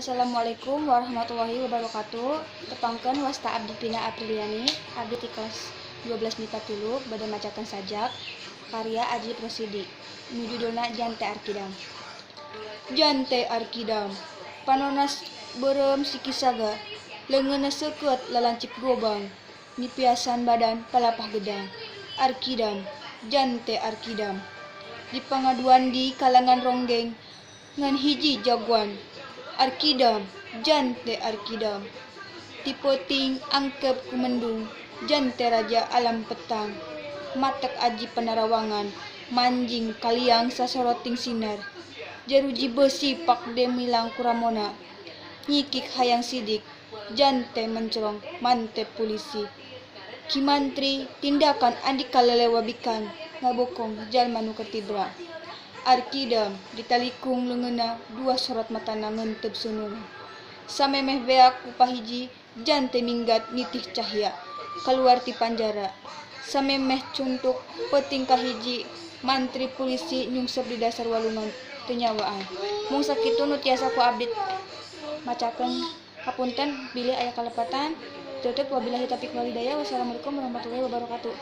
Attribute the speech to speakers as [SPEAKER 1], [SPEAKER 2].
[SPEAKER 1] Assalamualaikum warahmatullahi wabarakatuh. Tepangkeun, wasta abdi Pina Apriliani, abdi ti kelas 12 MIPA 3 bade macakeun sajak karya Ajip Rosidi nu judulna Jante Arkidam. Jante Arkidam, panonna beureum siki saga, leungeunna seukeut lalancip gobang, nyipiasan badan palapah gedang. Arkidam, Jante Arkidam. Dipangaduan di kalangan ronggeng ngan hiji jagoan. Arkidam, Jante Arkidam. Ti peuting angkep ku mendung, Jante raja alam petang. Matak aji panarawangan, manjing ka liang sasoroting sinar. Jaruji beusi pakde milang ku ramona. Nyikik hayang sidik, Jante mencrong mante pulisi. Ki Mantri, tindakan andika lelewabikan ngabokong jalma nu katibra. Arkidam ditalikung leungeunna, dua sorot matana ngeunteub seuneu. Samemeh beak upah hiji, Jante minggat nitih cahya kaluar ti panjara. Samemeh cuntuk peuting kahiji, mantri pulisi nyungsep di dasar walungan teu nyawaan. Mung sakitu nu tiasa ku abdi macakeun, hapunten bilih aya kalepatan. Tutup, wabillahi taufiq walhidayah, wassalamualaikum warahmatullahi wabarakatuh.